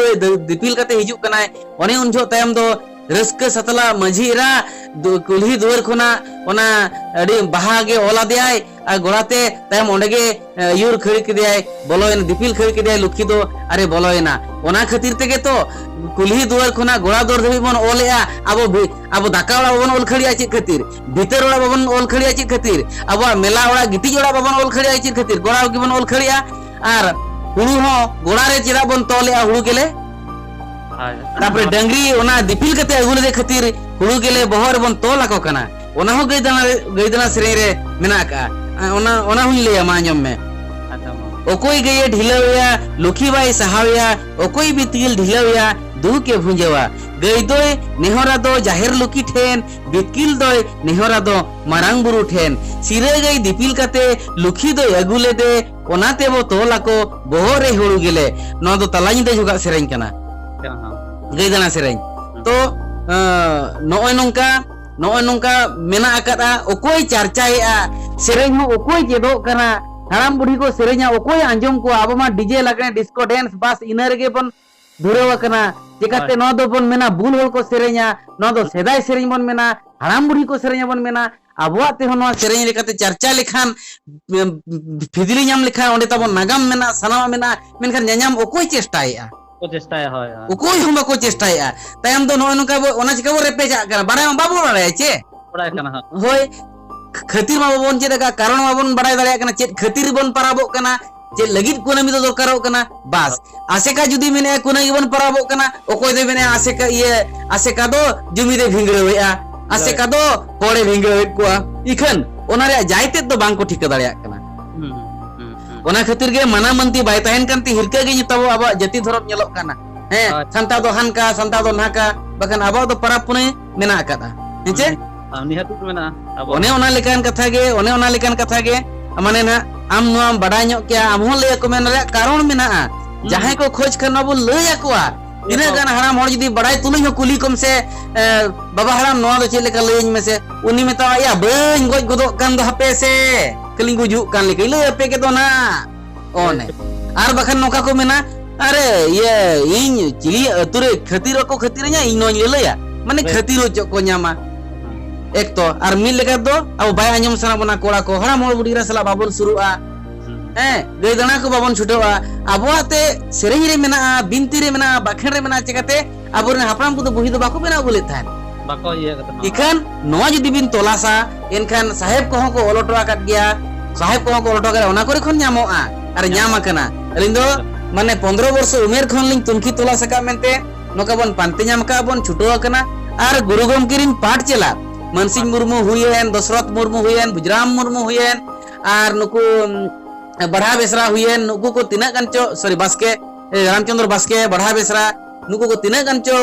ᱫᱤᱯᱤᱞ ᱠᱟᱛᱮ ᱦᱤᱡᱩᱜ ᱠᱟᱱᱟᱭ᱾ ᱚᱱᱮ ᱩᱱ ᱡᱚᱦᱚᱜ ᱛᱟᱭᱚᱢ ᱫᱚ ᱨᱟᱹᱥᱠᱟᱹ ᱥᱟᱛᱞᱟ ᱢᱟᱹᱡᱷᱤ ᱮᱨᱟ ᱫᱩ-, ᱠᱩᱞᱦᱤ ᱫᱩᱣᱟᱹᱨ ᱠᱷᱚᱱᱟᱜ ᱚᱱᱟ ᱟᱹᱰᱤ ᱵᱟᱦᱟ ᱜᱮ ᱚᱞ ᱟᱫᱮᱭᱟᱭ ᱟᱨ ᱜᱚᱲᱟᱛᱮ ᱛᱟᱭᱚᱢ ᱚᱸᱰᱮ ᱜᱮ, ᱮ, ᱟᱹᱭᱩᱨ ᱠᱷᱟᱹᱲ ᱠᱮᱫᱮᱭᱟᱭ, ᱵᱚᱞᱚᱭᱮᱱᱟ, ᱫᱤᱯᱤᱞ ᱠᱷᱟᱹᱲ ᱠᱮᱫᱮᱭᱟᱭ ᱞᱩᱠᱷᱤ ᱫᱚ, ᱟᱨᱮ ᱵᱚᱞᱚᱭᱮᱱᱟ᱾ ᱚᱱᱟ ᱠᱷᱟᱹᱛᱤᱨ ᱛᱮᱜᱮ ᱛᱚ ᱠᱩᱞᱦᱤ ᱫᱩᱣᱟᱹᱨ ᱠᱷᱚᱱᱟᱜ ᱜᱚᱲᱟ ᱫᱩᱣᱟᱹᱨ ᱫᱷᱟᱹᱵᱤᱡ ᱵᱚᱱ ᱚᱞᱮᱜᱼᱟ᱾ ᱟᱵᱚ ᱵᱷᱤ-, ᱟᱵᱚ ᱫᱟᱠᱟ ᱚᱲᱟᱜ ᱵᱟᱵᱚᱱ ᱚᱞ ᱠᱷᱟᱹᱲᱮᱜᱼᱟ ᱪᱮᱫ ᱠᱷᱟᱹᱛᱤᱨ? ᱵᱷᱤᱛᱟᱹᱨ ᱚᱲᱟᱜ ᱵᱟᱵᱚᱱ ᱚᱞ ᱠᱷᱟᱹᱲᱮᱜᱼᱟ ᱪᱮᱫ ᱠᱷᱟᱹᱛᱤᱨ? ᱟᱵᱚᱣᱟᱜ ᱢᱮᱞᱟ ᱚᱲᱟᱜ, ᱜᱤᱛᱤᱡ ᱚᱲᱟᱜ ᱵᱟᱵᱚᱱ ᱚᱞ ᱠᱷᱟᱹᱲᱮᱜᱼᱟ ᱪᱮᱫ ᱠᱷᱟᱹᱛᱤᱨ? ᱜᱚᱲᱟ ᱜᱮᱵᱚᱱ ᱚᱞ ᱠᱷᱟᱹᱲᱮᱜᱼᱟ᱾ ᱟᱨ ᱦᱩᱲᱩ ᱦᱚᱸ ᱜᱚᱲᱟ ᱨᱮ ᱪᱮᱫᱟᱜ ᱵᱚᱱ ᱛᱚᱞᱮᱜᱼᱟ ᱦᱩᱲᱩ ᱜᱮᱞᱮ? ᱦᱳᱭ᱾ ᱛᱟᱯᱚᱨᱮ ᱰᱟᱹᱝᱨᱤ ᱚᱱᱟ ᱫᱤᱯᱤᱞ ᱠᱟᱛᱮ ᱟᱹᱜᱩ ᱞᱮᱫᱮ ᱠᱷᱟᱹᱛᱤᱨ ᱦᱩᱲᱩ ᱜᱮᱞᱮ ᱵᱚᱦᱚᱜ ᱨᱮᱵᱚᱱ ᱛᱚᱞ ᱟᱠᱚ ᱠᱟᱱᱟ᱾ ᱚᱱᱟ ᱦᱚᱸ ᱜᱟᱹᱭ ᱫᱟᱬᱟ, ᱜᱟᱹᱭ ᱫᱟᱬᱟ ᱥᱮᱨᱮᱧ ᱨᱮ ᱢᱮᱱᱟᱜ ᱟᱠᱟᱜᱼᱟ᱾ ᱟ, ᱚᱱᱟ, ᱚᱱᱟ ᱦᱚᱸᱧ ᱞᱟᱹᱭᱟ, ᱢᱟ ᱟᱸᱡᱚᱢ ᱢᱮ᱾ ᱟᱪᱪᱷᱟ, ᱢᱟ᱾ ᱚᱠᱚᱭ ᱜᱟᱹᱭᱮ ᱰᱷᱤᱞᱟᱹᱣᱮᱭᱟ, ᱞᱩᱠᱷᱤ ᱵᱟᱭ ᱥᱟᱦᱟᱣᱮᱭᱟ, ᱚᱠᱚᱭ ᱵᱤᱛᱠᱤᱞ ᱰᱷᱤᱞᱟᱹᱣᱮᱭᱟ, ᱫᱩᱠᱮ ᱵᱷᱩᱸᱡᱟᱹᱣᱟ᱾ ᱜᱟᱹᱭ ᱫᱚᱭ ᱱᱮᱦᱚᱨᱟ ᱫᱚ ᱡᱟᱦᱮᱨ ᱞᱩᱠᱷᱤ ᱴᱷᱮᱱ, ᱵᱤᱛᱠᱤᱞ ᱫᱚᱭ ᱱᱮᱦᱚᱨᱟ ᱫᱚ ᱢᱟᱨᱟᱝ ᱵᱩᱨᱩ ᱴᱷᱮᱱ᱾ ᱥᱤᱨᱟᱹ ᱜᱟᱹᱭ ᱫᱤᱯᱤᱞ ᱠᱟᱛᱮ ᱞᱩᱠᱷᱤ ᱫᱚᱭ ᱟᱹᱜᱩ ᱞᱮᱫᱮ, ᱚᱱᱟ ᱛᱮᱵᱚ ᱛᱚᱞ ᱟᱠᱚ ᱵᱚᱦᱚᱜ ᱨᱮ ᱦᱩᱲᱩ ᱜᱮᱞᱮ᱾ ᱱᱚᱣᱟ ᱫᱚ ᱛᱟᱞᱟ ᱧᱤᱫᱟᱹ ᱡᱷᱚᱜᱟᱜ ᱥᱮᱨᱮᱧ ᱠᱟᱱᱟ᱾ ᱦᱮᱸ, ᱦᱮᱸ᱾ ᱜᱟᱹᱭ ᱫᱟᱬᱟ ᱥᱮᱨᱮᱧ᱾ ᱦᱩᱸ᱾ ᱛᱚ, ᱟᱸ, ᱱᱚᱜᱼᱚᱭ ᱱᱚᱝᱠᱟ, ᱱᱚᱜᱼᱚᱭ ᱱᱚᱝᱠᱟ ᱢᱮᱱᱟᱜ ᱟᱠᱟᱫᱼᱟ᱾ ᱚᱠᱚᱭ ᱪᱟᱨᱪᱟᱭᱮᱫᱼᱟ? ᱥᱮᱨᱮᱧ ᱦᱚᱸ ᱚᱠᱚᱭ ᱪᱮᱫᱚᱜ ᱠᱟᱱᱟ? ᱦᱟᱲᱟᱢ ᱵᱩᱲᱦᱤ ᱠᱚ ᱥᱮᱨᱮᱧᱟ, ᱚᱠᱚᱭ ᱟᱸᱡᱚᱢ ᱠᱚᱣᱟ? ᱟᱵᱚ ᱢᱟ DJ ᱞᱟᱜᱽᱬᱮ, disco dance, ᱵᱟᱥ, ᱤᱱᱟᱹ ᱨᱮᱜᱮ ᱵᱚᱱ ᱫᱷᱩᱨᱟᱹᱣ ᱟᱠᱟᱱᱟ᱾ ᱪᱮᱠᱟᱛᱮ ᱦᱳᱭ᱾ ᱱᱚᱣᱟ ᱫᱚᱵᱚᱱ ᱢᱮᱱᱟ, ᱵᱩᱞ ᱦᱚᱲ ᱠᱚ ᱥᱮᱨᱮᱧᱟ, ᱱᱚᱣᱟ ᱫᱚ ᱥᱮᱫᱟᱭ ᱥᱮᱨᱮᱧ ᱵᱚᱱ ᱢᱮᱱᱟ, ᱦᱟᱲᱟᱢ ᱵᱩᱲᱦᱤ ᱠᱚ ᱥᱮᱨᱮᱧᱟ ᱵᱚᱱ ᱢᱮᱱᱟ᱾ ᱟᱵᱚᱣᱟᱜ ᱛᱮᱦᱚᱸ ᱱᱚᱣᱟ ᱥᱮᱨᱮᱧ ᱞᱮᱠᱟᱛᱮ ᱪᱟᱨᱪᱟ ᱞᱮᱠᱷᱟᱱ, ᱩᱢ, ᱯᱷᱤᱫᱽᱞᱤ ᱧᱟᱢ ᱞᱮᱠᱷᱟᱱ, ᱚᱸᱰᱮ ᱛᱟᱵᱚᱱ ᱱᱟᱜᱟᱢ ᱢᱮᱱᱟᱜᱼᱟ, ᱥᱟᱱᱟᱢᱟᱜ ᱢᱮᱱᱟᱜᱼᱟ, ᱢᱮᱱᱠᱷᱟᱱ ᱧᱟᱧᱟᱢ ᱚᱠᱚᱭ ᱪᱮᱥᱴᱟᱭᱮᱫᱼᱟ? ᱠᱚ ᱪᱮᱥᱴᱟᱭᱟ, ᱦᱳᱭ, ᱦᱳᱭ᱾ ᱚᱠᱚᱭ ᱦᱚᱸ ᱵᱟᱠᱚ ᱪᱮᱥᱴᱟᱭᱮᱫᱼᱟ᱾ ᱛᱟᱭᱚᱢ ᱫᱚ ᱱᱚᱜᱼᱚᱭ ᱱᱚᱝᱠᱟ ᱵᱚ, ᱚᱱᱟ ᱪᱤᱠᱟ ᱵᱚ ᱨᱮᱯᱮᱡᱟᱜ ᱠᱟᱱᱟ? ᱵᱟᱲᱟᱭ ᱢᱟ ᱵᱟᱵᱚ ᱵᱟᱲᱟᱭᱟ ᱪᱮ? ᱵᱟᱲᱟᱭ ᱠᱟᱱᱟ ᱦᱟᱸᱜ᱾ ᱦᱳᱭ᱾ ᱠᱷᱟᱹᱛᱤᱨ ᱢᱟ ᱵᱟᱵᱚᱱ ᱪᱮᱫ ᱟᱠᱟᱫ, ᱠᱟᱨᱚᱱ ᱢᱟᱵᱚᱱ ᱵᱟᱲᱟᱭ ᱫᱟᱲᱮᱭᱟᱜ ᱠᱟᱱᱟ, ᱪᱮᱫ ᱠᱷᱟᱹᱛᱤᱨ ᱵᱚᱱ ᱯᱟᱨᱟᱵᱚᱜ ᱠᱟᱱᱟ, ᱪᱮᱫ ᱞᱟᱹᱜᱤᱫ ᱠᱩᱱᱟᱹᱢᱤ ᱫᱚ ᱫᱚᱨᱠᱟᱨᱚᱜ ᱠᱟᱱᱟ᱾ ᱵᱟᱥ, ᱟᱥᱮᱠᱟ ᱡᱩᱫᱤ ᱢᱮᱱᱮᱜᱼᱟ ᱠᱩᱱᱟᱹᱢᱤ ᱵᱚᱱ ᱯᱟᱨᱟᱵᱚᱜ ᱠᱟᱱᱟ, ᱚᱠᱚᱭ ᱫᱚᱭ ᱢᱮᱱᱮᱜᱼᱟ ᱟᱥᱮᱠᱟ, ᱤᱭᱟᱹ, ᱟᱥᱮᱠᱟ ᱫᱚ ᱡᱩᱢᱤ ᱫᱚᱭ ᱵᱷᱤᱸᱫᱟᱹᱲᱮᱜᱼᱟ, ᱟᱥᱮᱠᱟ ᱫᱚ ᱦᱚᱲᱮ ᱵᱷᱤᱸᱫᱟᱹᱲᱮᱫ ᱠᱚᱣᱟ᱾ ᱤᱠᱷᱟᱹᱱ ᱚᱱᱟ ᱨᱮᱭᱟᱜ ᱡᱟᱭᱛᱮᱫ ᱫᱚ ᱵᱟᱝ ᱠᱚ ᱴᱷᱤᱠᱟᱹ ᱫᱟᱲᱮᱭᱟᱜ ᱠᱟᱱᱟ᱾ ᱦᱩᱸ, ᱦᱩᱸ, ᱦᱩᱸ᱾ ᱚᱱᱟ ᱠᱷᱟᱹᱛᱤᱨ ᱜᱮ ᱢᱟᱱᱟᱣ ᱢᱟᱹᱱᱛᱤ ᱵᱟᱭ ᱛᱟᱦᱮᱱ ᱠᱟᱱᱛᱮ ᱦᱤᱨᱠᱟᱹ ᱜᱮ ᱱᱤᱛᱚᱜ ᱟᱵᱚᱣᱟᱜ ᱡᱟᱹᱛᱤ ᱫᱷᱚᱨᱚᱢ ᱧᱮᱞᱚᱜ ᱠᱟᱱᱟ᱾ ᱦᱮᱸ, ᱦᱳᱭ᱾ ᱥᱟᱱᱛᱟᱲ ᱫᱚ ᱦᱟᱱᱠᱟ, ᱥᱟᱱᱛᱟᱲ ᱫᱚ ᱱᱟᱦᱟᱠᱟ, ᱵᱟᱠᱷᱟᱱ ᱟᱵᱚᱣᱟᱜ ᱫᱚ ᱯᱟᱨᱟᱵᱽ ᱯᱩᱱᱟᱹᱭ ᱢᱮᱱᱟᱜ ᱟᱠᱟᱫᱟ᱾ ᱦᱮᱸ ᱪᱮ? ᱦᱩᱸ, ᱱᱤᱦᱟᱹᱛ ᱢᱮᱱᱟᱜᱼᱟ᱾ ᱟᱵᱚ ᱚᱱᱮ ᱚᱱᱟ ᱞᱮᱠᱟᱱ ᱠᱟᱛᱷᱟ ᱜᱮ, ᱚᱱᱮ ᱚᱱᱟ ᱞᱮᱠᱟᱱ ᱠᱟᱛᱷᱟ ᱜᱮ, ᱢᱟᱱᱮ ᱱᱟᱦᱟᱜ ᱟᱢ ᱱᱚᱣᱟᱢ ᱵᱟᱰᱟᱭ ᱧᱚᱜ ᱠᱮᱭᱟ, ᱟᱢ ᱦᱚᱸ ᱞᱟᱹᱭ ᱟᱠᱚ ᱢᱮ, ᱚᱱᱟ ᱨᱮᱭᱟᱜ ᱠᱟᱨᱚᱱ ᱢᱮᱱᱟᱜᱼᱟ᱾ ᱦᱩᱸ᱾ ᱡᱟᱦᱟᱸᱭ ᱠᱚ ᱠᱷᱚᱡᱽ ᱠᱷᱟᱱ ᱱᱚᱣᱟ ᱵᱚᱱ ᱞᱟᱹᱭ ᱟᱠᱚᱣᱟ᱾ ᱞᱟᱹᱭ ᱛᱤᱱᱟᱹᱜ ᱟᱠᱚᱣᱟ᱾ ᱜᱟᱱ ᱦᱟᱲᱟᱢ ᱦᱚᱲ ᱡᱩᱫᱤ ᱵᱟᱲᱟᱭ ᱛᱩᱞᱩᱡ ᱦᱚᱸ ᱠᱩᱞᱤ ᱠᱚᱢ ᱥᱮ, ᱮ, "ᱵᱟᱵᱟ ᱦᱟᱲᱟᱢ, ᱱᱚᱣᱟ ᱫᱚ ᱪᱮᱫ ᱞᱮᱠᱟ ᱞᱟᱹᱭᱟᱹᱧ ᱢᱮᱥᱮ?" ᱩᱱᱤ ᱢᱮᱛᱟᱢᱟ, "ᱭᱟ, ᱵᱟᱹᱧ ᱜᱚᱡ ᱜᱚᱫᱚᱜ ᱠᱟᱱ ᱫᱚ ᱦᱟᱯᱮ ᱥᱮ, ᱠᱷᱟᱹᱞᱤᱧ ᱜᱩᱡᱩᱜ ᱠᱟᱱ ᱞᱮᱠᱟᱧ ᱞᱟᱹᱭ ᱟᱯᱮ ᱜᱮ ᱫᱚ ᱱᱟᱜ᱾" ᱚᱱᱮ᱾ ᱟᱨ ᱵᱟᱠᱷᱟᱱ ᱱᱚᱝᱠᱟ ᱠᱚ ᱢᱮᱱᱟ, "ᱟᱨᱮ, ᱤᱭᱟᱹ, ᱤᱧ ᱪᱤᱞᱤ ᱟᱹᱛᱩ ᱨᱮ ᱠᱷᱟᱹᱛᱤᱨ ᱵᱟᱠᱚ ᱠᱷᱟᱹᱛᱤᱨᱟᱹᱧᱟ, ᱤᱧ ᱱᱚᱣᱟᱧ ᱞᱟᱹᱞᱟᱹᱭᱟ?" ᱢᱟᱱᱮ, ᱦᱮᱸ᱾ ᱠᱷᱟᱹᱛᱤᱨ ᱦᱚᱪᱚ ᱠᱚ ᱧᱟᱢᱟ᱾ ᱦᱮᱸ᱾ ᱮᱠ ᱛᱚ, ᱟᱨ ᱢᱤᱫ ᱞᱮᱠᱟ ᱫᱚ ᱟᱵᱚ ᱵᱟᱭ ᱟᱸᱡᱚᱢ ᱥᱟᱱᱟ ᱵᱚᱱᱟ, ᱠᱚᱲᱟ ᱠᱚ, ᱦᱟᱲᱟᱢ ᱦᱚᱲ ᱵᱩᱰᱷᱤ ᱮᱨᱟ ᱥᱟᱞᱟᱜ ᱵᱟᱵᱚᱱ ᱥᱩᱨᱩᱜᱼᱟ᱾ ᱦᱮᱸ᱾ ᱦᱮᱸ, ᱜᱟᱹᱭ ᱫᱟᱬᱟ ᱠᱚ ᱵᱟᱵᱚᱱ ᱪᱷᱩᱴᱟᱹᱜᱼᱟ᱾ ᱟᱵᱚᱣᱟᱜ ᱛᱮ ᱥᱮᱨᱮᱧ ᱨᱮ ᱢᱮᱱᱟᱜᱼᱟ, ᱵᱤᱱᱛᱤ ᱨᱮ ᱢᱮᱱᱟᱜᱼᱟ, ᱵᱟᱠᱷᱮᱬ ᱨᱮ ᱢᱮᱱᱟᱜᱼᱟ, ᱪᱤᱠᱟᱹᱛᱮ ᱟᱵᱚᱨᱮᱱ ᱦᱟᱯᱲᱟᱢ ᱠᱚᱫᱚ ᱵᱩᱦᱤ ᱫᱚ ᱵᱟᱠᱚ ᱵᱮᱱᱟᱣ ᱟᱹᱜᱩ ᱞᱮᱫ ᱛᱟᱦᱮᱸᱫ? ᱵᱟᱠᱚ ᱤᱭᱟᱹ ᱠᱟᱫᱟ ᱱᱚᱣᱟ᱾ ᱤᱠᱷᱟᱹᱱ ᱱᱚᱣᱟ ᱡᱩᱫᱤ ᱵᱤᱱ ᱛᱚᱞᱟᱥᱟ, ᱮᱱᱠᱷᱟᱱ ᱥᱟᱦᱮᱵᱽ ᱠᱚᱦᱚᱸ ᱠᱚ ᱚᱞ ᱦᱚᱴᱚ ᱟᱠᱟᱫ ᱜᱮᱭᱟ, ᱥᱟᱦᱮᱵᱽ ᱠᱚᱦᱚᱸ ᱠᱚ ᱚᱞ ᱦᱚᱴᱚ ᱟᱠᱟᱫ, ᱚᱱᱟ ᱠᱚᱨᱮ ᱠᱷᱚᱱ ᱧᱟᱢᱚᱜᱼᱟ ᱟᱨ ᱧᱟᱢ ᱟᱠᱟᱱᱟ᱾ ᱟᱹᱞᱤᱧ ᱫᱚ ᱢᱟᱱᱮ ᱯᱚᱱᱫᱽᱨᱚ ᱵᱚᱨᱥᱚ ᱩᱢᱮᱨ ᱠᱷᱚᱱ ᱞᱤᱧ ᱛᱩᱱᱠᱷᱤ ᱛᱚᱞᱟᱥ ᱟᱠᱟᱫ ᱢᱮᱱᱛᱮ ᱱᱚᱝᱠᱟ ᱵᱚᱱ ᱯᱟᱱᱛᱮ ᱧᱟᱢ ᱟᱠᱟᱫ, ᱵᱚᱱ ᱪᱷᱩᱴᱟᱹᱣ ᱟᱠᱟᱱᱟ᱾ ᱟᱨ ᱜᱩᱨᱩ ᱜᱚᱢᱠᱮ ᱨᱤᱱ ᱯᱟᱴ ᱪᱮᱞᱟ ᱢᱟᱱᱥᱤᱝ ᱢᱩᱨᱢᱩ ᱦᱩᱭᱮᱱ, ᱫᱚᱥᱨᱚᱛᱷ ᱢᱩᱨᱢᱩ ᱦᱩᱭᱮᱱ, ᱵᱩᱡᱽᱨᱟᱢ ᱢᱩᱨᱢᱩ ᱦᱩᱭᱮᱱ, ᱟᱨ ᱱᱩᱠᱩ, ᱩᱢ, ᱵᱟᱲᱦᱟ ᱵᱮᱥᱨᱟ ᱦᱩᱭᱮᱱ, ᱱᱩᱠᱩ ᱠᱚ ᱛᱤᱱᱟᱹᱜ ᱜᱟᱱ ᱪᱚ, ᱥᱚᱨᱤ, ᱵᱟᱥᱠᱮ, ᱮ, ᱨᱟᱢᱪᱚᱸᱫᱽᱨᱚ ᱵᱟᱥᱠᱮ, ᱵᱟᱲᱦᱟ ᱵᱮᱥᱨᱟ, ᱱᱩᱠᱩ ᱠᱚ ᱛᱤᱱᱟᱹᱜ ᱜᱟᱱ ᱪᱚ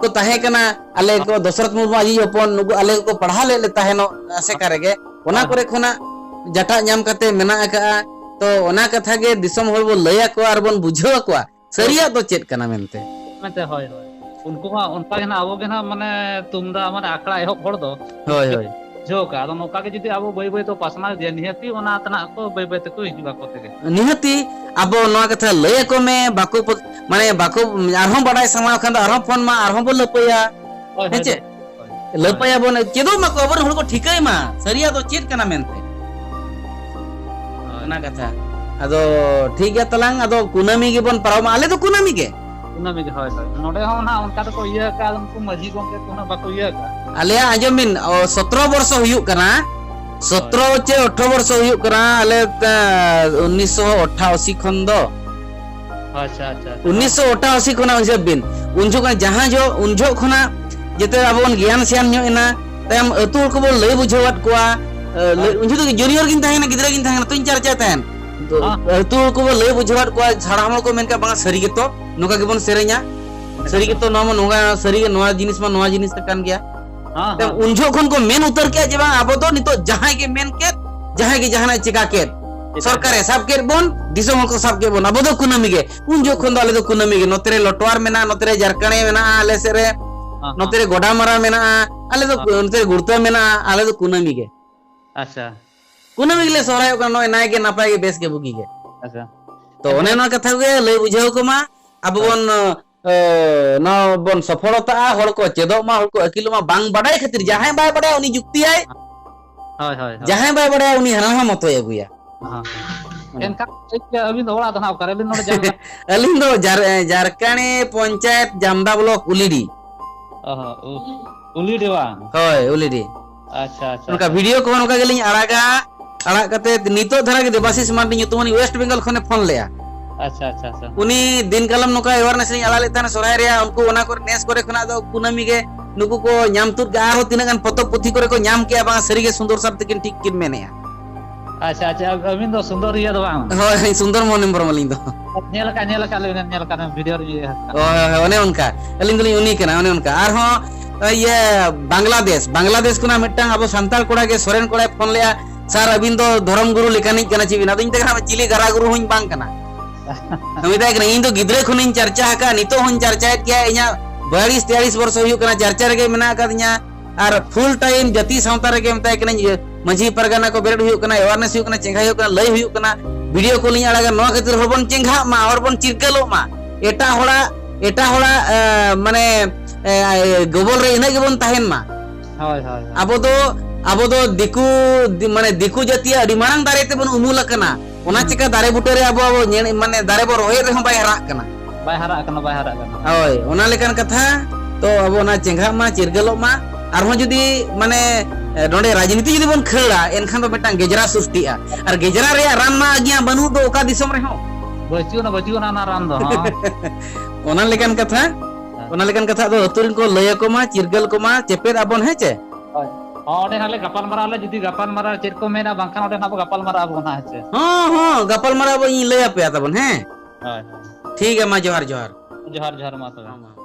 ᱠᱚ ᱛᱟᱦᱮᱸ ᱠᱟᱱᱟ, ᱟᱞᱮ ᱠᱚ ᱫᱚᱥᱨᱚᱛᱷ ᱢᱩᱨᱢᱩ ᱟᱡ ᱦᱚᱯᱚᱱ, ᱱᱩᱠᱩ ᱟᱞᱮ ᱠᱚᱠᱚ ᱯᱟᱲᱦᱟᱣ ᱞᱮᱫ ᱞᱮ ᱛᱟᱦᱮᱱᱚᱜ ᱟᱥᱮᱠᱟ ᱨᱮᱜᱮ, ᱚᱱᱟ ᱠᱚᱨᱮ ᱠᱷᱚᱱᱟᱜ ᱡᱟᱴᱟᱜ ᱧᱟᱢ ᱠᱟᱛᱮ ᱢᱮᱱᱟᱜ ᱟᱠᱟᱜᱼᱟ᱾ ᱛᱚ ᱚᱱᱟ ᱠᱟᱛᱷᱟ ᱜᱮ ᱫᱤᱥᱚᱢ ᱦᱚᱲ ᱵᱚᱱ ᱞᱟᱹᱭ ᱟᱠᱚᱣᱟ ᱟᱨ ᱵᱚᱱ ᱵᱩᱡᱷᱟᱹᱣ ᱟᱠᱚᱣᱟ, ᱥᱟᱹᱨᱤᱭᱟᱜ ᱫᱚ ᱪᱮᱫ ᱠᱟᱱᱟ ᱢᱮᱱᱛᱮ᱾ ᱢᱮᱱᱛᱮ, ᱦᱳᱭ, ᱦᱳᱭ᱾ ᱩᱱᱠᱩ ᱢᱟ ᱚᱱᱠᱟ ᱜᱮ ᱱᱟᱜ, ᱟᱵᱚ ᱜᱮ ᱱᱟᱜ, ᱢᱟᱱᱮ, ᱛᱩᱢᱫᱟᱜ, ᱢᱟᱱᱮ, ᱟᱠᱷᱲᱟ ᱮᱦᱚᱵ ᱦᱚᱲ ᱫᱚ ᱦᱳᱭ, ᱦᱳᱭ᱾ ᱵᱩᱡᱷᱟᱹᱣ ᱠᱟᱜᱼᱟ᱾ ᱟᱫᱚ ᱱᱚᱝᱠᱟ ᱜᱮ ᱡᱩᱫᱤ ᱟᱵᱚ ᱵᱟᱹᱭ ᱵᱟᱹᱭ ᱛᱮ ᱯᱟᱥᱱᱟᱣ ᱤᱫᱤᱭᱟ, ᱱᱤᱦᱟᱹᱛᱤ ᱚᱱᱟ ᱛᱮᱱᱟᱜ ᱠᱚ ᱵᱟᱹᱭ ᱵᱟᱹᱭ ᱛᱮᱠᱚ ᱦᱤᱡᱩᱜᱼᱟ ᱟᱠᱚ ᱛᱮᱜᱮ᱾ ᱱᱤᱦᱟᱹᱛᱤ ᱟᱵᱚ ᱱᱚᱣᱟ ᱠᱟᱛᱷᱟ ᱞᱟᱹᱭ ᱟᱠᱚ ᱢᱮ, ᱵᱟᱠᱚ ᱯᱟᱹ-, ᱢᱟᱱᱮ, ᱵᱟᱠᱚ, ᱟᱨᱦᱚᱸ ᱵᱟᱰᱟᱭ ᱥᱟᱱᱟᱣ ᱠᱷᱟᱱ ᱫᱚ ᱟᱨᱦᱚᱸ ᱯᱷᱳᱱ ᱢᱟ, ᱟᱨᱦᱚᱸ ᱵᱚ ᱞᱟᱹᱯᱟᱹᱭᱟ᱾ ᱦᱳᱭ, ᱦᱮᱸ ᱦᱳᱭ, ᱪᱮ? ᱦᱳᱭ, ᱦᱳᱭ᱾ ᱞᱟᱹᱯᱟᱹᱭᱟᱵᱚᱱ, ᱪᱮᱫᱚᱜ ᱢᱟᱠᱚ, ᱟᱵᱚᱨᱮᱱ ᱦᱚᱲ ᱠᱚ ᱴᱷᱤᱠᱟᱹᱭ ᱢᱟ ᱥᱟᱹᱨᱤᱭᱟᱜ ᱫᱚ ᱪᱮᱫ ᱠᱟᱱᱟ ᱢᱮᱱᱛᱮ᱾ ᱦᱳᱭ᱾ ᱚᱱᱟ ᱠᱟᱛᱷᱟ᱾ ᱟᱫᱚ ᱴᱷᱤᱠ ᱜᱮᱭᱟ ᱛᱟᱞᱟᱝ, ᱟᱫᱚ ᱠᱩᱱᱟᱹᱢᱤ ᱜᱮᱵᱚᱱ ᱯᱟᱨᱚᱢᱟ, ᱟᱞᱮ ᱫᱚ ᱠᱩᱱᱟᱹᱢᱤ ᱜᱮ᱾ ᱠᱩᱱᱟᱹᱢᱤ ᱜᱮ, ᱦᱳᱭ, ᱦᱳᱭ᱾ ᱱᱚᱰᱮ ᱦᱚᱸ ᱱᱟᱦᱟᱜ ᱚᱱᱠᱟ ᱫᱚᱠᱚ ᱤᱭᱟᱹ ᱟᱠᱟᱫᱼᱟ, ᱩᱱᱠᱩ ᱢᱟᱹᱡᱷᱤ ᱜᱚᱢᱠᱮ ᱠᱚ ᱩᱱᱟᱹᱜ ᱵᱟᱠᱚ ᱤᱭᱟᱹ ᱟᱠᱟᱫᱼᱟ᱾ ᱟᱞᱮᱭᱟᱜ ᱟᱸᱡᱚᱢ ᱵᱤᱱ, ᱚ, ᱥᱚᱛᱨᱚ ᱵᱚᱨᱥᱚ ᱦᱩᱭᱩᱜ ᱠᱟᱱᱟ᱾ ᱥᱚᱛᱨᱚ ᱪᱮ ᱟᱴᱷᱨᱚ ᱵᱚᱨᱥᱚ ᱦᱩᱭᱩᱜ ᱠᱟᱱᱟ, ᱟᱞᱮ, ᱮ, ᱩᱱᱤᱥᱥᱚ ᱚᱴᱷᱟᱥᱤ ᱠᱷᱚᱱ ᱫᱚ᱾ ᱟᱪᱪᱷᱟ, ᱟᱪᱪᱷᱟ, ᱟᱪᱪᱷᱟ᱾ ᱩᱱᱤᱥᱥᱚ ᱚᱴᱷᱟᱥᱤ ᱠᱷᱚᱱᱟᱜ ᱦᱤᱥᱟᱹᱵ ᱵᱤᱱ, ᱩᱱ ᱡᱚᱠᱷᱚᱱ ᱡᱟᱦᱟᱸ ᱡᱚ-, ᱩᱱ ᱡᱚᱦᱚᱜ ᱠᱷᱚᱱᱟᱜ ᱡᱮᱛᱮ ᱟᱵᱚ ᱵᱚᱱ ᱜᱮᱭᱟᱱ ᱥᱮᱭᱟᱱ ᱧᱚᱜ ᱮᱱᱟ, ᱛᱟᱭᱚᱢ ᱟᱹᱛᱩ ᱦᱚᱲ ᱠᱚᱵᱚᱱ ᱞᱟᱹᱭ ᱵᱩᱡᱷᱟᱹᱣᱟᱫ ᱠᱚᱣᱟ, ᱮ, ᱞᱟᱹᱭ, ᱦᱮᱸ᱾ ᱩᱱ ᱡᱚᱠᱷᱚᱱ ᱫᱚ junior ᱜᱤᱧ ᱛᱟᱦᱮᱸ ᱠᱟᱱᱟ, ᱜᱤᱫᱽᱨᱟᱹ ᱜᱤᱧ ᱛᱟᱦᱮᱸ ᱠᱟᱱᱟ, ᱛᱚᱧ ᱪᱟᱨᱪᱟᱭ ᱛᱟᱦᱮᱸᱱ᱾ ᱛᱚ, ᱦᱮᱸ᱾ ᱟᱹᱛᱩ ᱦᱚᱲ ᱠᱚᱵᱚᱱ ᱞᱟᱹᱭ ᱵᱩᱡᱷᱟᱹᱣᱟᱫ ᱠᱚᱣᱟ, ᱦᱟᱲᱟᱢ ᱦᱚᱲ ᱠᱚ ᱢᱮᱱ ᱠᱮᱫ, "ᱵᱟᱝᱟ, ᱥᱟᱹᱨᱤ ᱜᱮᱛᱚ, ᱱᱚᱝᱠᱟ ᱜᱮᱵᱚᱱ ᱥᱮᱨᱮᱧᱟ, ᱥᱟᱹᱨᱤ ᱜᱮᱛᱚ, ᱱᱚᱣᱟ ᱢᱟ ᱱᱚᱝᱠᱟ, ᱥᱟᱹᱨᱤ ᱜᱮ, ᱱᱚᱣᱟ ᱡᱤᱱᱤᱥ ᱢᱟ ᱱᱚᱣᱟ ᱡᱤᱱᱤᱥ ᱠᱟᱱ ᱜᱮᱭᱟ᱾" ᱦᱮᱸ, ᱛᱚ, ᱦᱮᱸ, ᱩᱱ ᱦᱮᱸ᱾ ᱡᱚᱦᱚᱜ ᱠᱷᱚᱱ ᱠᱚ ᱢᱮᱱ ᱩᱛᱟᱹᱨ ᱠᱮᱫᱼᱟ ᱡᱮ, "ᱵᱟᱝ, ᱟᱵᱚ ᱫᱚ ᱱᱤᱛᱚᱜ ᱡᱟᱦᱟᱸᱭ ᱜᱮ ᱢᱮᱱ ᱠᱮᱫ, ᱡᱟᱦᱟᱸᱭ ᱜᱮ ᱡᱟᱦᱟᱱᱟᱜ ᱪᱤᱠᱟ ᱠᱮᱫ, ᱪᱤᱠᱟ ᱥᱚᱨᱠᱟᱨᱮ ᱠᱮᱫ᱾ ᱥᱟᱵ ᱠᱮᱫ ᱵᱚᱱ, ᱫᱤᱥᱚᱢ ᱦᱚᱲ ᱠᱚ ᱥᱟᱵ ᱠᱮᱫ ᱵᱚᱱ, ᱟᱵᱚ ᱫᱚ ᱠᱩᱱᱟᱹᱢᱤ ᱜᱮ᱾" ᱩᱱ ᱡᱚᱦᱚᱜ ᱠᱷᱚᱱ ᱫᱚ ᱟᱞᱮ ᱫᱚ ᱠᱩᱱᱟᱹᱢᱤ ᱜᱮ᱾ ᱱᱚᱛᱮ ᱨᱮ ᱞᱚᱴᱣᱟᱨ ᱢᱮᱱᱟᱜᱼᱟ, ᱱᱚᱛᱮ ᱨᱮ ᱡᱟᱨᱠᱟᱬᱮ ᱢᱮᱱᱟᱜᱼᱟ, ᱟᱞᱮ ᱥᱮᱫ ᱨᱮ, ᱦᱮᱸ, ᱦᱮᱸ᱾ ᱱᱚᱛᱮ ᱨᱮ ᱜᱚᱰᱟᱢᱟᱨᱟ ᱢᱮᱱᱟᱜᱼᱟ, ᱟᱞᱮ ᱫᱚ, ᱦᱮᱸ᱾ ᱱᱚᱛᱮ ᱨᱮ ᱜᱩᱲᱛᱟᱹ ᱢᱮᱱᱟᱜᱼᱟ, ᱟᱞᱮ ᱫᱚ ᱠᱩᱱᱟᱹᱢᱤ ᱜᱮ᱾ ᱟᱪᱪᱷᱟ᱾ ᱠᱩᱱᱟᱹᱢᱤ ᱜᱮᱞᱮ ᱥᱚᱦᱨᱟᱭᱚᱜ ᱠᱟᱱᱟ, ᱱᱚᱜᱼᱚᱭ ᱱᱟᱭ ᱜᱮ ᱱᱟᱯᱟᱭ ᱜᱮ, ᱵᱮᱥ ᱜᱮ ᱵᱩᱜᱤ ᱜᱮ᱾ ᱟᱪᱪᱷᱟ᱾ ᱛᱚ, ᱚᱱᱮ ᱮᱱᱠᱷᱟᱱ ᱱᱚᱣᱟ ᱠᱟᱛᱷᱟ ᱜᱮ ᱞᱟᱹᱭ ᱵᱩᱡᱷᱟᱹᱣ ᱠᱚᱢᱟ, ᱟᱵᱚ ᱦᱳᱭ᱾ ᱵᱚᱱ, ᱮ, ᱱᱚᱣᱟ ᱵᱚᱱ ᱥᱚᱯᱷᱚᱞᱚᱛᱟᱜᱼᱟ, ᱦᱚᱲ ᱠᱚ ᱪᱮᱫᱚᱜ ᱢᱟ, ᱦᱚᱲ ᱠᱚ ᱟᱹᱠᱤᱞᱚᱜ ᱢᱟ, ᱵᱟᱝ ᱵᱟᱰᱟᱭ ᱠᱷᱟᱹᱛᱤᱨ᱾ ᱡᱟᱦᱟᱸᱭ ᱵᱟᱭ ᱵᱟᱰᱟᱭᱟ ᱩᱱᱤ ᱡᱩᱠᱛᱤᱭᱟᱭ, ᱦᱳᱭ, ᱦᱳᱭ, ᱦᱳᱭ᱾ ᱡᱟᱦᱟᱸᱭ ᱵᱟᱭ ᱵᱟᱰᱟᱭᱟ ᱩᱱᱤ ᱦᱟᱱᱟ ᱦᱚᱸ ᱢᱚᱛᱚᱭ ᱟᱹᱜᱩᱭᱟ᱾ ᱦᱮᱸ᱾ ᱦᱮᱸ᱾ ᱮᱱᱠᱷᱟᱱ ᱟᱹᱵᱤᱱ ᱫᱚ ᱚᱲᱟᱜ ᱫᱚ ᱱᱟᱦᱟᱜ ᱚᱠᱟᱨᱮ? ᱟᱹᱞᱤᱧ ᱱᱚᱰᱮ ᱡᱟᱢᱛᱟᱲᱟ᱾ ᱟᱹᱞᱤᱧ ᱫᱚ ᱡᱟᱨ-, ᱡᱟᱨᱠᱟᱬᱮ ᱯᱚᱧᱪᱟᱭᱮᱛ, ᱡᱟᱢᱫᱟ ᱵᱞᱚᱠ, ᱩᱞᱤᱰᱤ᱾ ᱚ ᱦᱚᱸ, ᱩ-, ᱩᱞᱤᱰᱤ ᱵᱟᱝ? ᱦᱳᱭ, ᱩᱞᱤᱰᱤ᱾ ᱟᱪᱪᱷᱟ, ᱟᱪᱪᱷᱟ, ᱱᱚᱝᱠᱟ ᱟᱪᱪᱷᱟ᱾ ᱵᱷᱤᱰᱤᱭᱳ ᱠᱚᱦᱚᱸ ᱱᱚᱝᱠᱟ ᱜᱮᱞᱤᱧ ᱟᱲᱟᱜᱟ᱾ ᱟᱲᱟᱜ ᱠᱟᱛᱮ ᱱᱤᱛᱚᱜ ᱫᱷᱟᱨᱟ ᱜᱮ ᱫᱮᱵᱟᱥᱤᱥ ᱢᱟᱱᱰᱤ ᱧᱩᱛᱩᱢᱟᱱᱤᱡ ᱳᱭᱮᱥᱴ ᱵᱮᱝᱜᱚᱞ ᱠᱷᱚᱱᱮ ᱯᱷᱳᱱ ᱞᱮᱜᱼᱟ᱾ ᱟᱪᱪᱷᱟ, ᱟᱪᱪᱷᱟ, ᱟᱪᱪᱷᱟ᱾ ᱩᱱᱤ ᱫᱤᱱ ᱠᱟᱞᱚᱢ ᱱᱚᱝᱠᱟ awareness ᱞᱤᱧ ᱟᱲᱟᱜ ᱞᱮᱫ ᱛᱟᱦᱮᱱᱟ ᱥᱚᱨᱦᱟᱭ ᱨᱮᱭᱟᱜ, ᱩᱱᱠᱩ ᱚᱱᱟ ᱠᱚᱨᱮ ᱱᱮᱥ ᱠᱚᱨᱮ ᱠᱷᱚᱱᱟᱜ ᱫᱚ ᱠᱩᱱᱟᱹᱢᱤ ᱜᱮ ᱱᱩᱠᱩ ᱠᱚ ᱧᱟᱢ ᱛᱩᱫ ᱠᱟᱜᱼᱟ᱾ ᱟᱨᱦᱚᱸ ᱛᱤᱱᱟᱹᱜ ᱜᱟᱱ ᱯᱚᱛᱚᱵ ᱯᱩᱛᱷᱤ ᱠᱚᱨᱮ ᱠᱚ ᱧᱟᱢ ᱠᱮᱜᱼᱟ, ᱵᱟᱝ ᱥᱟᱹᱨᱤ ᱜᱮ ᱥᱩᱱᱫᱚᱨ ᱥᱟᱨ ᱛᱟᱹᱠᱤᱱ ᱴᱷᱤᱠ ᱠᱤᱱ ᱢᱮᱱᱮᱜᱼᱟ᱾ ᱟᱪᱪᱷᱟ, ᱟᱪᱪᱷᱟ, ᱟᱵ-, ᱟᱹᱵᱤᱱ ᱫᱚ ᱥᱩᱱᱫᱚᱨ ᱤᱭᱟᱹ ᱫᱚ ᱵᱟᱝ? ᱦᱳᱭ, ᱦᱳᱭ, ᱥᱩᱱᱫᱚᱨ ᱢᱳᱦᱚᱱ ᱦᱮᱢᱵᱨᱚᱢ ᱟᱹᱞᱤᱧ ᱫᱚ᱾ ᱧᱮᱞ ᱟᱠᱟᱫ, ᱧᱮᱞ ᱟᱠᱟᱫ ᱞᱤᱧ, ᱧᱮᱞ ᱟᱠᱟᱫ ᱵᱷᱤᱰᱤᱭᱳ ᱨᱮ ᱤᱭᱟᱹ ᱟᱠᱟᱫ᱾ ᱦᱳᱭ, ᱦᱳᱭ, ᱦᱳᱭ, ᱚᱱᱮ ᱚᱱᱠᱟ᱾ ᱟᱹᱞᱤᱧ ᱫᱚᱞᱤᱧ ᱩᱱᱤ ᱠᱟᱱᱟ, ᱚᱱᱮ ᱚᱱᱠᱟ᱾ ᱟᱨᱦᱚᱸ, ᱤᱭᱟᱹ, ᱵᱟᱝᱞᱟᱫᱮᱥ, ᱵᱟᱝᱞᱟᱫᱮᱥ ᱠᱷᱚᱱᱟᱜ ᱢᱤᱫᱴᱟᱝ ᱟᱵᱚ ᱥᱟᱱᱛᱟᱲ ᱠᱚᱲᱟ ᱜᱮ ᱥᱚᱨᱮᱱ ᱠᱚᱲᱟᱭ ᱯᱷᱳᱱ ᱞᱮᱜᱼᱟ, "ᱥᱟᱨ, ᱟᱹᱵᱤᱱ ᱫᱚ ᱫᱷᱚᱨᱚᱢ ᱜᱩᱨᱩ ᱞᱮᱠᱟᱱᱤᱡ ᱠᱟᱱᱟ ᱪᱮᱫ ᱵᱤᱱ?" ᱟᱫᱚᱧ ᱢᱮᱛᱟᱭ ᱠᱟᱱᱟ, "ᱪᱤᱞᱤ ᱜᱟᱨᱟ ᱜᱩᱨᱩ ᱦᱚᱸᱧ ᱵᱟᱝ ᱠᱟᱱᱟ᱾" ᱢᱮᱛᱟᱭ ᱠᱟᱱᱟ, "ᱤᱧ ᱫᱚ ᱜᱤᱫᱽᱨᱟᱹ ᱠᱷᱚᱱᱤᱧ ᱪᱟᱨᱪᱟ ᱟᱠᱟᱫᱼᱟ, ᱱᱤᱛᱚᱜ ᱦᱚᱸᱧ ᱪᱟᱨᱪᱟᱭᱮᱫ ᱜᱮᱭᱟ, ᱤᱧᱟᱹᱜ ᱵᱟᱭᱟᱞᱤᱥ ᱛᱮᱭᱟᱞᱤᱥ ᱵᱚᱨᱥᱚ ᱦᱩᱭᱩᱜ ᱠᱟᱱᱟ, ᱪᱟᱨᱪᱟ ᱨᱮᱜᱮ ᱢᱮᱱᱟᱜ ᱟᱠᱟᱫᱤᱧᱟ, ᱟᱨ full time ᱡᱟᱹᱛᱤ ᱥᱟᱶᱛᱟ ᱨᱮᱜᱮ", ᱢᱮᱛᱟᱭ ᱠᱟᱹᱱᱟᱹᱧ, ᱤᱭᱟᱹ, ᱢᱟᱹᱡᱷᱤ ᱯᱟᱨᱜᱟᱱᱟ ᱠᱚ ᱵᱮᱨᱮᱫ ᱦᱩᱭᱩᱜ ᱠᱟᱱᱟ, awareness ᱦᱩᱭᱩᱜ ᱠᱟᱱᱟ, ᱪᱮᱸᱜᱷᱟᱭ ᱦᱩᱭᱩᱜ ᱠᱟᱱᱟ, ᱞᱟᱹᱭ ᱦᱩᱭᱩᱜ ᱠᱟᱱᱟ, ᱵᱷᱤᱰᱤᱭᱳ ᱠᱚᱞᱤᱧ ᱟᱲᱟᱜᱟ, ᱱᱚᱣᱟ ᱠᱷᱟᱹᱛᱤᱨ ᱦᱚᱲ ᱵᱚᱱ ᱪᱮᱸᱜᱷᱟᱜ ᱢᱟ, ᱦᱚᱲ ᱵᱚᱱ ᱪᱤᱨᱜᱟᱹᱞᱚᱜ ᱢᱟ, ᱮᱴᱟᱜ ᱦᱚᱲᱟᱜ, ᱮ, ᱢᱟᱱᱮ, ᱮ, ᱜᱚᱵᱚᱞ ᱨᱮ ᱤᱱᱟᱹᱜ ᱜᱮᱵᱚᱱ ᱛᱟᱦᱮᱱ ᱢᱟ᱾ ᱦᱳᱭ, ᱦᱳᱭ, ᱦᱳᱭ᱾ ᱟᱵᱚ ᱫᱚ, ᱟᱵᱚ ᱫᱚ ᱫᱤᱠᱩ, ᱫᱤ-, ᱢᱟᱱᱮ ᱫᱤᱠᱩ ᱡᱟᱹᱛᱤᱭᱟᱜ ᱟᱹᱰᱤ ᱢᱟᱨᱟᱝ ᱫᱟᱨᱮ ᱛᱮᱵᱚᱱ ᱩᱢᱩᱞ ᱟᱠᱟᱱᱟ᱾ ᱚᱱᱟ ᱦᱩᱸ᱾ ᱪᱤᱠᱟ ᱫᱟᱨᱮ ᱵᱩᱴᱟᱹ ᱨᱮ ᱟᱵᱚ, ᱟᱵᱚ ᱧᱮ-, ᱢᱟᱱᱮ ᱫᱟᱨᱮ ᱵᱚ ᱨᱚᱦᱚᱭᱮᱫ ᱨᱮᱦᱚᱸ ᱵᱟᱭ ᱦᱟᱨᱟᱜ ᱠᱟᱱᱟ᱾ ᱵᱟᱭ ᱦᱟᱨᱟᱜ ᱠᱟᱱᱟ, ᱵᱟᱭ ᱦᱟᱨᱟᱜ ᱠᱟᱱᱟ᱾ ᱦᱳᱭ, ᱚᱱᱟ ᱞᱮᱠᱟᱱ ᱠᱟᱛᱷᱟ᱾ ᱛᱚ ᱟᱵᱚ ᱚᱱᱟ ᱪᱮᱸᱜᱷᱟᱜ ᱢᱟ, ᱪᱤᱨᱜᱟᱹᱞᱚᱜ ᱢᱟ᱾ ᱟᱨᱦᱚᱸ ᱡᱩᱫᱤ ᱢᱟᱱᱮ, ᱱᱚᱰᱮ ᱨᱟᱡᱽᱱᱤᱛᱤ ᱡᱩᱫᱤ ᱵᱚᱱ ᱠᱷᱟᱹᱲᱟ, ᱮᱱᱠᱷᱟᱱ ᱫᱚ ᱢᱤᱫᱴᱟᱝ ᱜᱮᱡᱽᱨᱟ ᱥᱨᱤᱥᱴᱤᱜᱼᱟ᱾ ᱟᱨ ᱜᱮᱡᱽᱨᱟ ᱨᱮᱭᱟᱜ ᱨᱟᱱ ᱢᱟ ᱟᱹᱜᱤᱭᱟ ᱵᱟᱹᱱᱩᱜ ᱫᱚ ᱚᱠᱟ ᱫᱤᱥᱚᱢ ᱨᱮᱦᱚᱸ᱾ ᱵᱟᱹᱪᱩᱜ ᱟᱱᱟ, ᱵᱟᱹᱪᱩᱜ ᱟᱱᱟ ᱚᱱᱟ ᱨᱟᱱ ᱫᱚ, ᱦᱚᱸ᱾ ᱚᱱᱟ ᱞᱮᱠᱟᱱ ᱠᱟᱛᱷᱟ, ᱦᱮᱸ᱾ ᱚᱱᱟ ᱞᱮᱠᱟᱱ ᱠᱟᱛᱷᱟ ᱫᱚ ᱟᱹᱛᱩ ᱨᱮᱱ ᱠᱚ ᱞᱟᱹᱭ ᱟᱠᱚ ᱢᱟ, ᱪᱤᱨᱜᱟᱹᱞ ᱠᱚᱢᱟ, ᱪᱮᱯᱮᱫ ᱟᱵᱚᱱ, ᱦᱮᱸ ᱪᱮ? ᱦᱳᱭ᱾ ᱦᱚᱸ, ᱚᱸᱰᱮ ᱦᱟᱸᱜ ᱞᱮ ᱜᱟᱯᱟᱞ ᱢᱟᱨᱟᱣ ᱟᱞᱮ, ᱡᱩᱫᱤ ᱜᱟᱯᱟᱞ ᱢᱟᱨᱟᱣ ᱪᱮᱫ ᱠᱚ ᱢᱮᱱᱟ, ᱵᱟᱝᱠᱷᱟᱱ ᱚᱸᱰᱮ ᱦᱟᱸᱜ ᱵᱚ ᱜᱟᱯᱟᱞ ᱢᱟᱨᱟᱣ ᱟᱵᱚ ᱱᱟᱦᱟᱜ, ᱦᱮᱸ ᱪᱮ? ᱦᱚᱸ, ᱦᱚᱸ, ᱜᱟᱯᱟᱞ ᱢᱟᱨᱟᱣ ᱟᱵᱚ, ᱤᱧ ᱞᱟᱹᱭ ᱟᱯᱮᱭᱟ ᱛᱟᱵᱚᱱ, ᱦᱮᱸ? ᱦᱳᱭ, ᱦᱳᱭ᱾ ᱴᱷᱤᱠ ᱜᱮᱭᱟ, ᱢᱟ ᱡᱚᱦᱟᱨ, ᱡᱚᱦᱟᱨ᱾ ᱡᱚᱦᱟᱨ, ᱡᱚᱦᱟᱨ, ᱢᱟ ᱛᱚᱵᱮ᱾ ᱦᱚᱸ, ᱢᱟ᱾